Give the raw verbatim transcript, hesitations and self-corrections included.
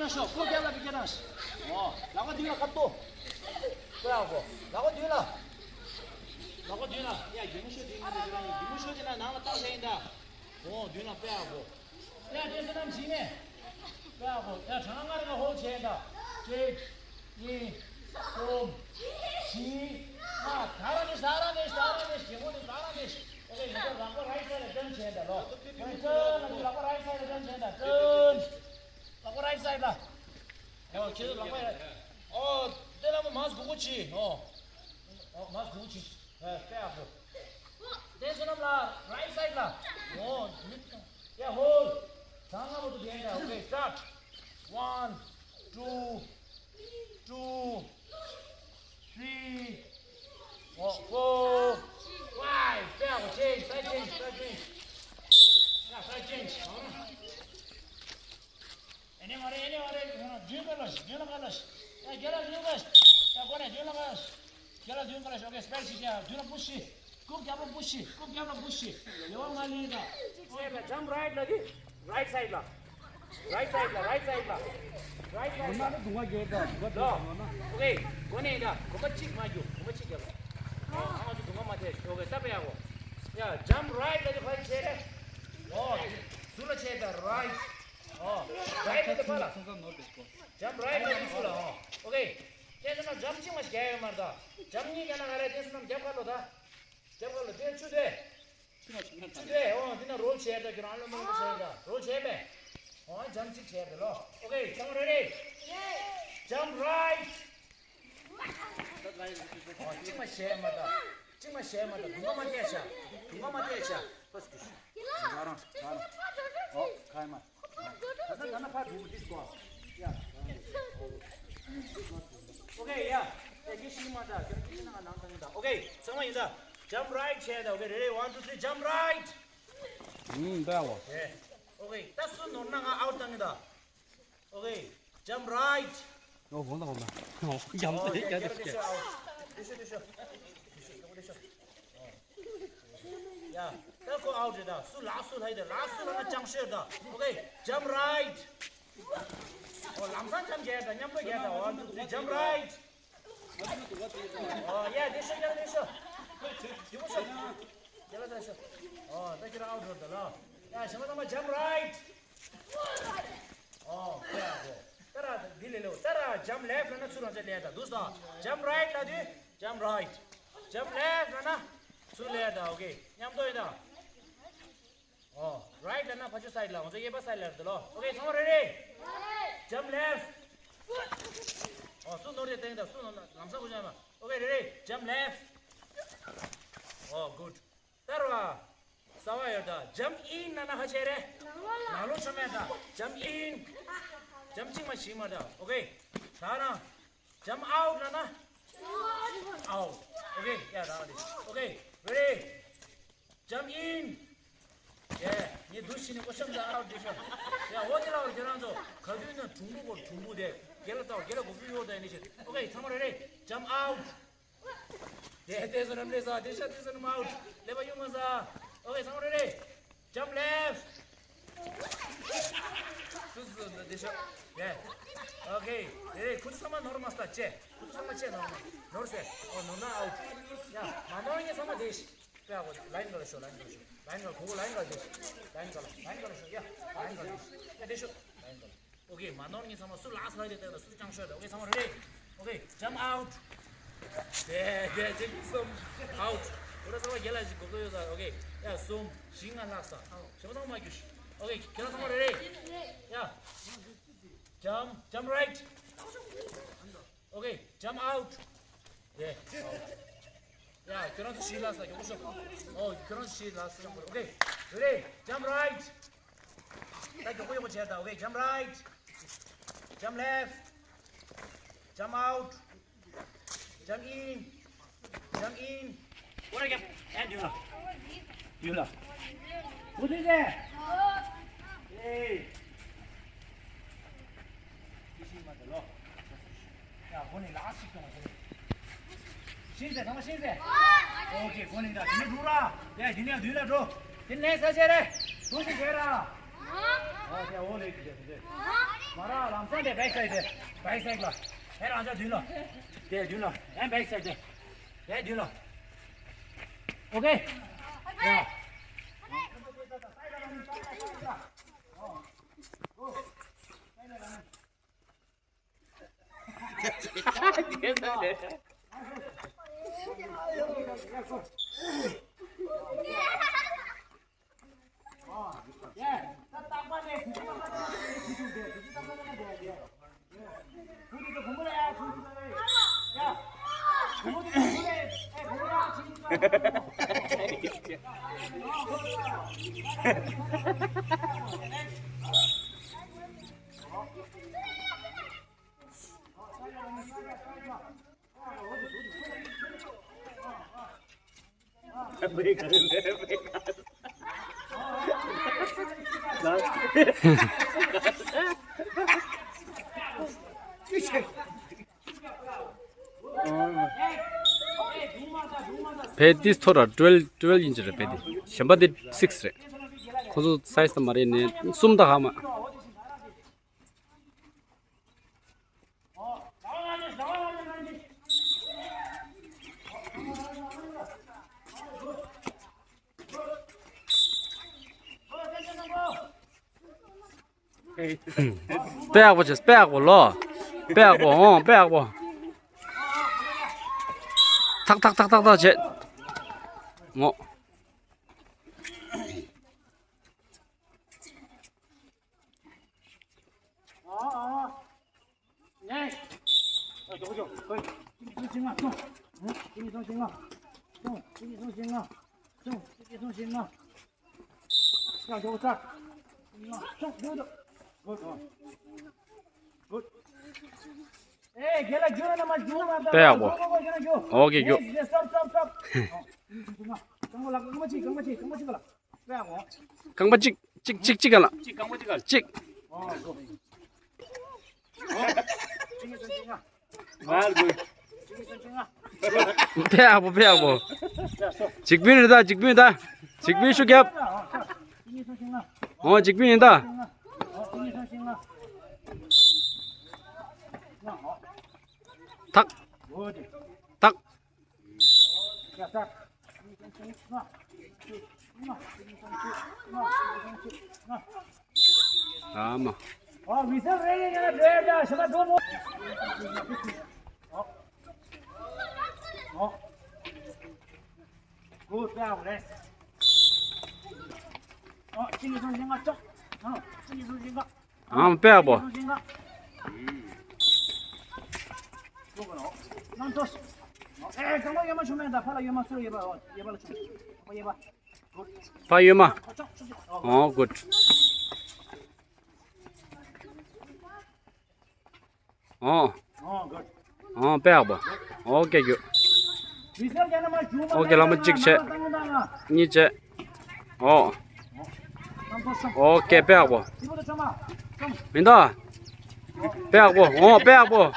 ཤོག་ཁོ་རྒྱབ་ལ་བི་ཀེ་ནང་། ཨོ། ལག་པ་མདུན་ལ་ཁ་ཏོ། ཁོ་ཡག་པོ། ལག་པ་མདུན་ལ། ལག་པ་མདུན་ལ། ཡ་རྒྱུ་མོ་ཤོག་དེ་ཡིན་ན་དེ་རང་ཡིན། རྒྱུ་མོ་ཤོག་དེ་ན་ནང་ལ་བཏང་བྱས་ཡིན་ད། ཨོ་མདུན་ལ་དཔེ་ཡག་པོ། ཡ་དེ་ཚོ་རྣམས་བྱིན་ནས། དཔེ་ཡག་པོ། ཡ་གྲངས་ལྔ་རེ་ཁ་ཧོལ་བྱས་ཡིན་ད། གཅིག་གཉིས། གསུམ། བཞི། ལྔ། ད་རང་ནས་ད་རང་ནས་ད་རང་ནས་རྒྱལ་མོ་ནས་ད་རང་ནས། ཨོ་ཁེ། ཡིན་ད། ལག་པ་རའིཊ་སའིཌ་ལ་སྤྲིན་བྱས་ཡིན་ད་ལོ། ཡིན་ད། ལག་པ་རའིཊ་སའིཌ་ལ་སྤྲིན་བྱས་ཡིན་ད། སྤྲིན། ལག་པ་རའིཊ་སའིཌ་ལ། ཨོ་ཁྱེད་ཚོ་ལག་པ་ཡ། ཨོ་དེ་ལ་མོ་མཱས་གུ་གུ་ཆི། ཨོ། ཨོ་མཱས་གུ་གུ་ཆི། ཨེ་དཔེ་ཡག་པོ། དེ་ཚོ་རྣམས་ལ་རའིཊ་སའིཌ་ལ། ཨོ་མི། ཡ་ཧོལ། གྲངས་ལྔ་བར་དུ་བསྡད་ཡིན་ད། ཨོ་ཁེ། སི་ཊརཊ། One, two, two, three, four, five. དཔེ་ཡག་པོ། ཅེན་ཇི། སའིཌ་ཅེན་ཇི། སའིཌ་ཅེན་ཇི། ཡ་སའིཌ་ཅེན་ཇི། ཨ་ནི་མ་རེད། ཨ་ནི་མ་རེད། རྒྱུན་ལ་ལོ། རྒྱུན་ལ་མ་ལོ། ཡ་རྒྱལ་ལ་རྒྱུན་ལ། ཡ་གོ་ནས་རྒྱུན་ལ་མ་ལོ། རྒྱལ་ལ་རྒྱུན་ལ་ལོ། ཨོ་ཁེ། སི་པེ་ཌལ་ཞིག་བྱས། རྒྱུན་ལ་པུ་ཤི། སྐུབ་རྒྱབ་ལ་པུ་ཤི། སྐུབ་རྒྱབ་ལ་པུ་ཤི། ཡོ་མ་ལི་ད། ཅེ་ལ་ཇམ་རའིཊ་ལ་དེ། རའིཊ་སའིཌ་ལ། རའིཊ་སའིཌ་ལ། རའིཊ་སའིཌ་ལ། རའིཊ་སའིཌ་ལ། ལོ། ཨོ་ཁེ། གོ་ནས་ད་གོམ་པ་གཅིག་མ་རྒྱུག་གོམ་པ་གཅིག་རྒྱབ་ལ། ཨོ་ཁེ། ཨ་ང་ཚོ་གོམ་པ་མ་ཐེ། ཨོ་ཁེ། ད་དཔེ་ཡག་པོ། ཡ་ཇམ་རའིཊ་ལ་དེ་ཕར་ཆེ་རེད། ཨོ་ཟུར་ལ་ཆེ་ད། རའིཊ། ཨོ། རའིཊ་ལ་དེ་ཕར་ལ། ཇམ་རའིཊ་ལ་དེ་ཟུར་ལ། ཨོ་ཨོ་ཁེ། དེ་ཚོ་ན་ཇམ་གཅིག་མ་ཞིག་རྒྱག་ཡོད་མ་རེད་ད། ཇམ་གཉིས་རྒྱག་ན་ག་རེ། དེ་ཚོ་རྣམས་རྒྱབ་ཁ་ལོ་ད། རྒྱབ་ཁ་ལོ། དེ་ཆུ་དེ། ཆུ་དེ། ཨོ་འདི་ན་རོལ་བྱས་ད། ཁྱོད་རང་ལོ་མ་ལོ་བྱས་ད། རོལ་བྱས་པས། ཨོ་ཇམ་གཅིག་བྱས་ད་ལོ། ཨོ་ཁེ། ཚང་མ་རེ་རེ། ཇམ་རའིཊ། ཨོ་གཅིག་མ་བྱས་མ་ད། གཅིག་མ་བྱས་མ་ད། དུང་ཁ་མ་བལྟས་བྱ། དུང་ཁ་མ་བལྟས་བྱ། ཕ་སི་ཀུ་ཤི། ང་རང་ང་རང་། ཨོ་ཁ་ཡ་མ། ད་ད་ད་ན་ཕ་དུང་ཁ་ཏིས་གོ། ཡ། ཨོ་ཁེ། ཡ། ཡ་ཁྱེད་ཤི་མ་ད། ཁྱོད་ཁྱེད་ཤི་ན་ང་ནང་ད་ཡིན་ད། ཨོ་ཁེ། ཚང་མ་ཡིན་ད། ཇམ་རའིཊ་བྱས་ད། ཨོ་ཁེ། རེ་རེ། One, two, three, jump right. ཨུམ་འདྲ་བ། ཨོ་ཁེ། ད་སུ་ནོར་ན་ང་ཨའུཊ་བཏང་གི་ད། ཨོ་ཁེ། Jump right. ཨོ་ཧོ་ན་ཧོ་ན། ཨོ་ཡམ་ཨོ་དེ་ཡ་ཡ་ཡ་དེ་ཤོ་ཨའུཊ། དེ་ཤོ་དེ་ཤོ། དེ་ཤོ་དེ་ཤོ། ཡ། ད་ཁོ་ཨའུཊ་རེད་ད། སུ་ལག་སུ་ལྷ་ཡི་ད། ལག་སུ་ལྷ་ན་ཅང་ཤོད་ད། ཨོ་ཁེ། Jump right. ཨོ་ལམ་སང་ཅང་རྒྱལ་ད། མཉམ་དུ་རྒྱལ་ད། One, two, three, jump right. ཨོ་ཡ་དེ་ཤོ་ཡ་དེ་ཤོ། དེ་མོ་ཤོ། དེ་ལ་ད་ཤོ། ཨོ་ད་ཁྱེད་རང་ཨའུཊ་རེད་ད་ལ། ཡ་ཞེ་མ་ཚང་མ་jump right. ཨོ་ཁོ་ཡ་ཁོ། ད་ར་འདི་ལས་ལེའོ། ད་ར་jump left ལ་ན་ཚུར་རང་ཅག་ལས་ད་འདུག་ད། Jump right ལ་དུས་jump right. Jump left ལ་ན་ཚུར་ལས་ད། ཨོ་ཁེ། མཉམ་དུ་ཡིན་ད། ཨོ་རའིཊ་ལ་ན་ཕ་ཆུ་སའིཌ་ལ། ང་ཚོ་གཡས་པ་སའིཌ་ལ་རེད་ལོ། ཨོ་ཁེ། ཚང་མ་རེ་རེ། Jump left. ཨོ་སུ་ནོར་ཡ་སྟེང་ད། སུ་ནོར་ན་ལམ་སང་ཁུ་ཅང་མ། ཨོ་ཁེ། རེ་རེ། Jump left. ཨོ་good. ད་ར་བ། ས་བ་ཡོད་ད། Jump in ན་ན་ཧ་ཆེ་རེད། ནང་ལོགས་ཆོ་མེད་ད། Jump in. Jump གཅིག་མ་ཞིག་མ་ད། ཨོ་ཁེ། ད་ན། Jump out ལ་ན། Out. ཨོ་ཁེ། ཡ་རང་རེད། ཨོ་ཁེ། རེ་རེ། Jump in. ཡ། ངས་འདུག་ཤི་ནས་ཀོ་ཤམ་ད་ཨའུཊ་དེ་ཤོ། ཡ་འོ་དེ་ལ་བར་ཁྱེད་རང་ཚོ་ག་དུས་ན་གྲུང་པོ་གོ་གྲུང་པོ་དེ་རྒྱལ་ལ་ལྟ་བ་རྒྱལ་ལ་གོ་བུ་ཡོད་ད་ཡིན་ནི་ཤི། ཨོ་ཁེ། ཚང་མ་རེ་རེ། Jump out. དེ་དེ་ཚོ་རམ་རེ་ས་དེ་ཤ་དེ་ཚོ་རམ་ཨའུཊ། ལེ་བ་ཡོང་མ་ས། ཨོ་ཁེ། ཚང་མ་རེ་རེ། Jump left. སུ་སུ་འདི་ཤོ། ཡ། ཨོ་ཁེ། རེ་རེ། ཁུ་ཚུར་ཚང་མ་ནོར་མ་ས་ད་ཅེ། ཁུ་ཚུར་ཚང་མ་ཅེ་ནོར་མ། ནོར་སེ། ཨོ་ནོར་ན་ཨའུཊ། ཡ་མ་ནོར་ངས་ཚང་མ་དེ་ཤི། ཀ་གོ་ལའིན་ག་ལ་ཤོ། ལའིན་ག་ལ་ཤོ། ལའིན་ག་ལ་གོ་གོ་ལའིན་ག་ལ་དེ་ཤི། ལའིན་ག་ལ་ལའིན་ག་ལ་ཤོ། ཡ་ལའིན་ག་ལ་དེ་ཤི། ཡ་དེ་ཤོ། ལའིན་ག་ལ། ཨོ་ཁེ། མ་ནོར་ངས་ཚང་མ་སུ་ལགས་ལྷག་དེ་སྟེང་ལ་སུ་ཅང་ཤོད་ད། ཨོ་ཁེ། ཚང་མ་རེ་རེ། ཨོ་ཁེ། Jump out. དེ་དེ་དེ་གསུམ་ཨའུཊ། འོ་ད་ཚང་མ་རྒྱལ་ལ་ཞིག་གོ་གོ་ཡོད་ད། ཨོ་ཁེ། ཡ་གསུམ་བཞི་ལྔ་ལྷག་ས། ཞེ་མ་ཚང་མ་རྒྱུ་ཤི། ཨོ་ཁེ། ཁྱེད་རང་ཚང་མ་རེ་རེ། ཡ། Jump, jump right. ཨོ་ཁེ། Jump out. ཡ། ཡ། ཁྱོད་རང་ཚོ་ཤི་ལ་ས་མགྱོགས་པོ་ཤོག་ཨོ་ཁྱོད་རང་ཚོ་ཤི་ལ་ས་མགྱོགས་པོ། ཨོ་ཁེ། རེ་རེ། Jump right. ད་མགྱོགས་པོ་མགྱོགས་པོ་བྱས་ད། ཨོ་ཁེ། Jump right. Jump left. Jump out. Jump in. Jump in. ཨོ་ར་རྒྱབ། ཨེ་མདུན་ལ། མདུན་ལ། ཨོ་དེ་ཟེ། ཨེ། ཤི་མ་ད་ལོ། ཡ་གོ་ནི་ལ་ཤི་ཀྱང་ཟེ། ཤི་ཟེ། ཚང་མ་ཤི་ཟེ། ཨོ་ཁེ། གོ་ནི་ད་དེ་ནས་འགྲོ་ར། ཡ་དེ་ནས་མདུན་ལ་འགྲོ། དེ་ནས་ས་ཆ་རེ། ཐུག་ཤི་ཟེ་ར། ཨོ་དེ་ཨོ་ལེ་ཀི་ཟེ་ཟེ། མ་ར་ལམ་སང་དེ་བེག་སའིཌ་དེ། བེག་སའིཌ་ལ། ཨེ་རང་ཅག་མདུན་ལ། དེ་མདུན་ལ། ཨེ་བེག་སའིཌ་དེ། དེ་མདུན་ལ། ཨོ་ཀེ། ཡ། བས་ཏིས་ཐོ་ར་ཊུ་ཝེལ་ཊུ་ཝེལ་ཡིན་གྱི་རེད། བས་ཏི་གཞན་པ་དེ་སིགས་རེད། ཁོ་ཚོ་སའི་ཛི་དང་མ་རེད་ནས་གསུམ་དང་ཧ་མ། དཔེ་ཡག་པོ་བྱས། དཔེ་ཡག་པོ་ལོ། དཔེ་ཡག་པོ། ཨོ་དཔེ་ཡག་པོ། ཐག་ཐག་ཐག་ཐག་ཐག་བྱས། ངོ་། དཔེ་ཡག་པོ། ཨོ་ཀེ་རྒྱུགས། རྐང་པ་གཅིག་གཅིག་གཅིག་ག་ལ། གཅིག། དཔེ་ཡག་པོ། དཔེ་ཡག་པོ། འཇིགས་པིན་རེད་ད། འཇིགས་པིན་ད། འཇིགས་པིན་ཤུགས་རྒྱབ། ཨོ་འཇིགས་པིན་ཡིན་ད། ཐག་ཐག་ཨ་མ། ཨང་། དཔེ་ཡག་པོ། ཕ་གཡོན་མ། ཨོ་གུཌ། ཨོ། ཨོ་དཔེ་ཡག་པོ། ཨོ་ཀེ་རྒྱུགས། ཨོ་ཀེ་ལག་མ་གཅིག་བྱས། གཉིས་བྱས། ཨོ། ཨོ་ཀེ་དཔེ་ཡག་པོ། མི་འདུག་དཔེ་ཡག་པོ། ཨོ་དཔེ་ཡག་པོ།